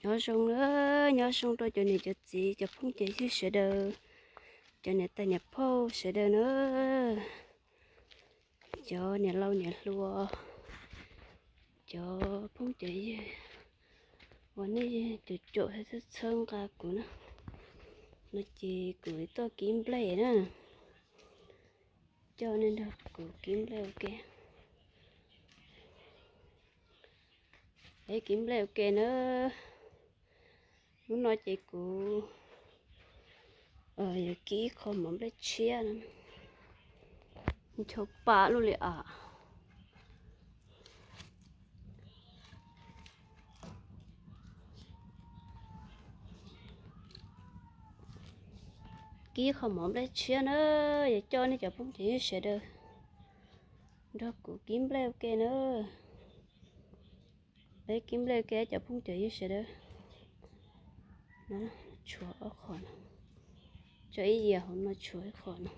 Nyob zoo na, nyob zoo rau cov niam cov txiv, cov phooj cov ywg sawv daws, cov niam tais niam phauj sawv daws na, cov niam laus niam hluas, cov phooj cov ywg uas nej caum caum thiab txhawb txhawb nqa kuv na. No ces kuv tuaj kib nplej na, coj nej nrog kuv kib nplej ua ke. Peb kib nplej ua ke na. Hnub no ces kuv yuav kib ib qho mov nplej tshiab no, ncho pa lub li as. Kib qho mov nplej tshiab na, yuav coj nej cov phooj cov ywg sawv daws nrog kuv kib nplej ua ke na. Peb kib nplej ua ke cov phooj cov ywg sawv daws. Tshuav ob qho no, tso ib yias hauv no tshuav ib qho no.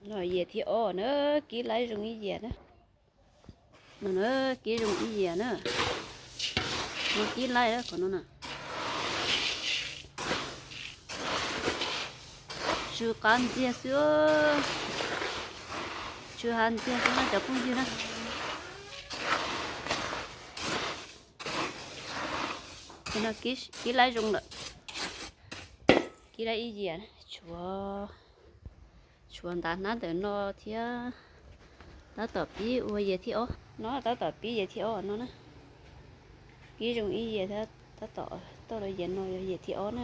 No yias thib ob na, kib laib zoo ib yias na. No na, kib zoo ib yias na. No kib laib qhov no na. Tsw qab ntxiag xwb, tsw hav ntxiag xwb na cov phooj ywg na. Kib laib zoo lawm, kib laib ib yias, tshuav, tshuav ntav hnab ntawm no thiab. Tab tom pib ua yias thib ob no, tab tom pib yias thib ob no na. Kib zoo ib yias thiab, tab tom tau los yias no yog yias thib ob na.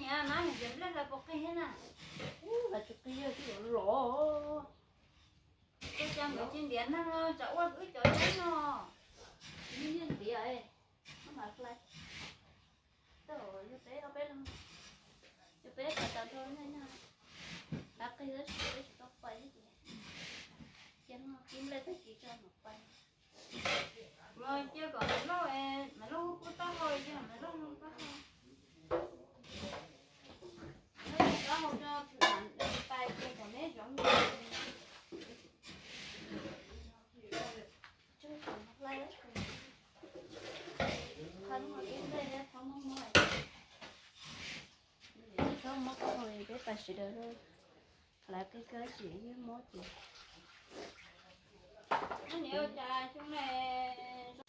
Nab mus ntiav nplej hlais puas qig thiab na? Hlais tsis qig, tsis los los. Koj cia nkawd tsis ntiav neeg los tsam ua wb cov nyob no. Ntiav, ntiav, hlais. Yog peb, yog peb, yog peb pais tag nrho, hlais qig tab sis peb tsis tau pais ces cia no kib nplej tag kis tso mam pais. Cia kom Maiv Lauj, Maiv Lauj kuj taub hau, cia Maiv Lauj taub hau. Taub hau tso, pais ces kom neb zoov. Txhob mob, peb pais sawv daws, hlais qig kawg tsis yeej mob ces.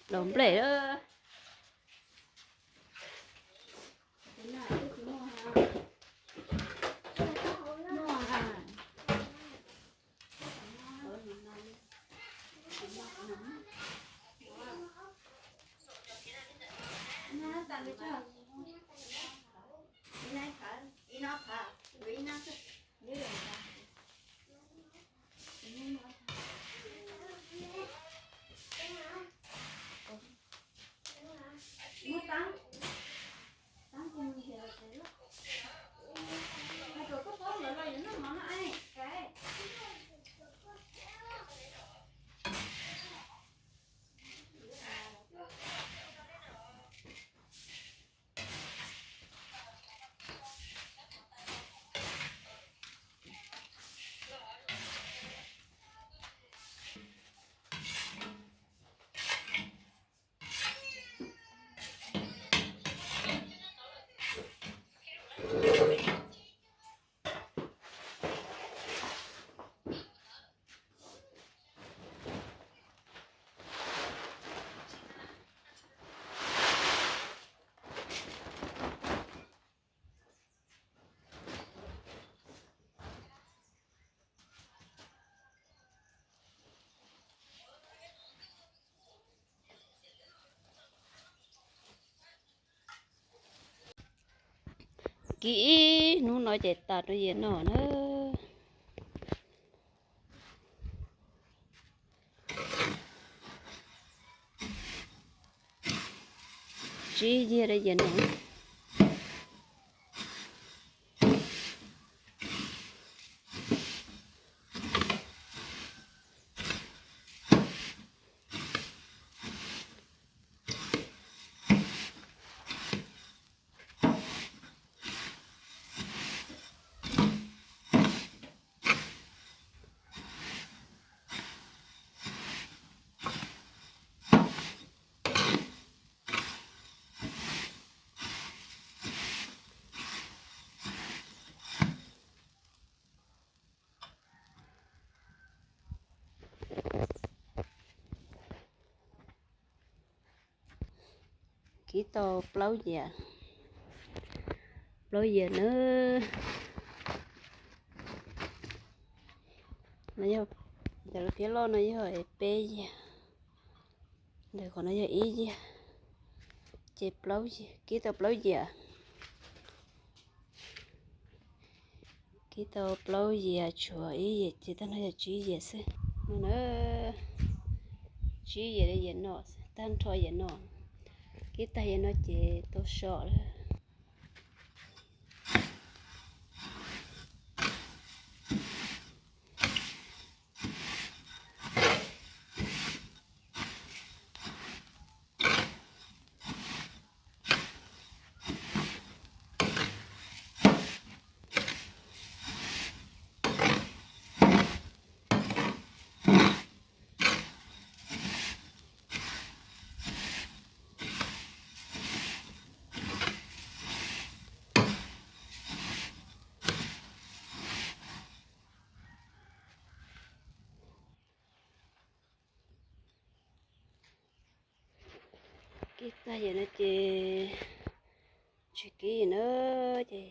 Los nplej. Kib ib hnub no ces tas rau yias no na. Tsib yias rau yias no. Kib tau plaub yias, plaub yias na. No yog, cov lus phiab loj no yog peb yias, ntawm qhov no yog ib yias, ces plaub yias, kib tau plaub yias. Kib tau plaub yias tshuav ib yias ces tag no yog tsib yias xwb no na. Tsib yias li yias no, tag nrho yias no. Kib tag yias no ces tau so lawm. Kib tag yias no ces tsis kib na, ces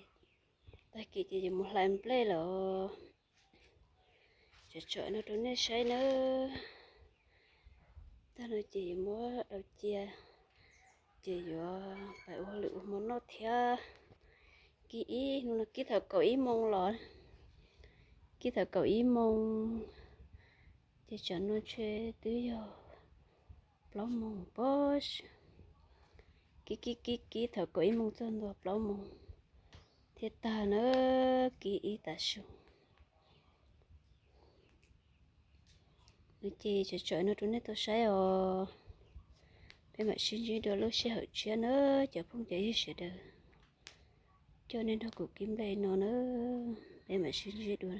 tag kis ces yuav mus hlais nplej lawm. Tseem tsom no rau nej saib nawb. Tag no ces yuav muab dau cia, ces yuav pais ua hauj lwm ua hmo noj thiab. Kib ib hnub no kib thaum kaum ib moos los, kib thaum kaum ib moos, ces tsam no ntshe twb yog plaub moos pob. Kib kib kib kib thaum kaum ib moos txog ntua plaub moos thiaj tag na, kib ib tav su. No ces tseem tso no rau nej tau saib os. Peb mam sib ntsib dua lub sij hawm tshiab na, cov phooj cov ywg sawv daws. Coj nej nrog kuv kib nplej no na, peb mam sib ntsib dua.